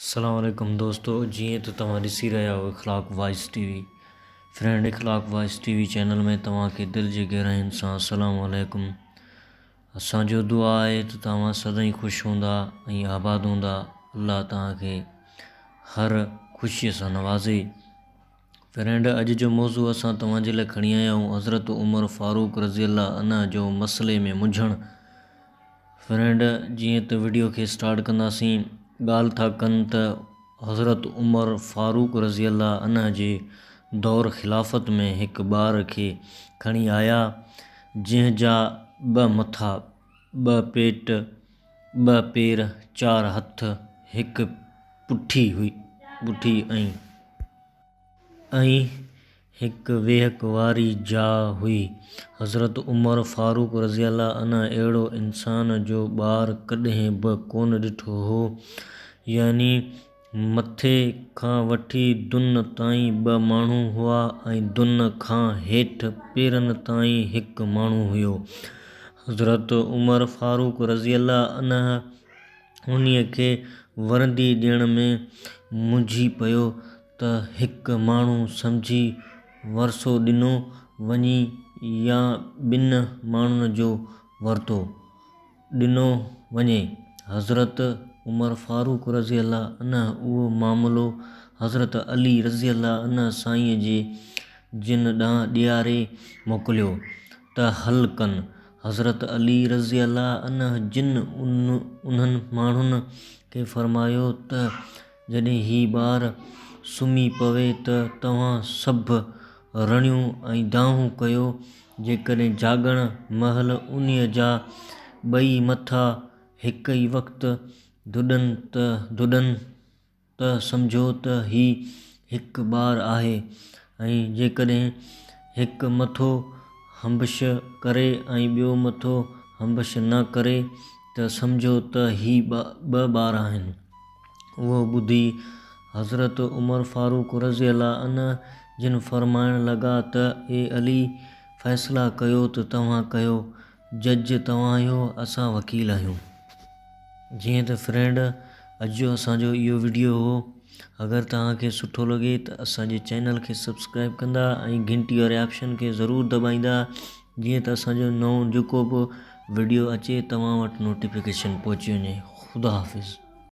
السلام عليڪم دوستو جيئن ته توهان ڏسي رهيا آهيو Akhlaq voice T V friend Akhlaq voice T V channel ۾ توهان کي دل جي گهراين سان السلام عليڪم اسان جو دعا آهي ته توهان سدائين خوش هوندا ۽ آباد هوندا الله توهان کي هر خوشي سان نوازي فرينڊ اڄ جو موضوع اسان توهان جي لاء کڻي آيا آهيون حضرت عمر فاروق رضي الله عنه جو مسئلي ۾ منجهڻ فرينڊ جيئن ته وڊيو کي اسٽارٽ ڪنداسين ڳالهه ٿا ڪن ته حضرت عمر فاروق رضي الله عنه جي دور خلافت ۾ هڪ ٻار کي کڻي آيا جنهن جا ٻه مٿا، ٻه پيٽ، ٻه پير، چار هٿ، هڪ پٺي هئي ۽. ۽ هڪ ويهڪ واري جاء هئي. حضرت عمر فاروق رضي الله عنه اهڙو انسان جو ٻار ڪڏهن به ڪونه ڏٺو هو. يعني مٿي کان وٺي دن تائين ٻه ماڻهو هئا ۽ دن کان هيٺ پيرن تائين هڪ ماڻهو هيو. حضرت عمر فاروق رضي الله عنه انهيء کي ورندي ڏيڻ ۾ منجهي پيو ته هڪ ماڻهو سمجهي ورثو ڏنو وڃي يا ٻن ماڻهن جو ورثو ڏنو وڃي. حضرت عمر فاروق رضي الله عنه اهو معاملو حضرت علي رضي الله عنه سائين جي جن ڏانهن ڏياري موڪليو ته حل ڪن. حضرت علي رضي الله عنه جن انهن ماڻهن کي فرمايو ته جڏهن هي ٻار سمهي پوي ته توهان سڀ رڙيون ۽ دانهون ڪيو، جيڪڏهن جاڳڻ مهل انهيء جا ٻئي مٿا هڪ ئي وقت ڌڏن ته ڌڏن. ته سمجهو ته هي هڪ ٻار آهي ۽ جيڪڏهن هڪ مٿو هنبش ڪري ۽ ٻيو مٿو هنبش نه ڪري ته سمجهو ته هي ٻه ٻار آهن. اهو ٻڌي حضرت عمر فاروق رضي الله عنه جن فرمائڻ لڳا ته اي علي! فيصلا ڪيو ته توهان ڪيو، جج توهان آهيو، اسان وڪيل آهيون. جيئن ته فرينڊ اڄ جو اسان جو اهو وڊيو هو اگر توهان کي سٺو لڳي ته اسان جي چينل کي سبسڪرائب ڪندا ۽ گهنٽي واري آپشن کي ضرور دٻائيندا جيئن ته اسان جو نئون جيڪو به وڊيو اچي توهان وٽ نوٽيفڪيشن پهچي وڃي خدا حافظ.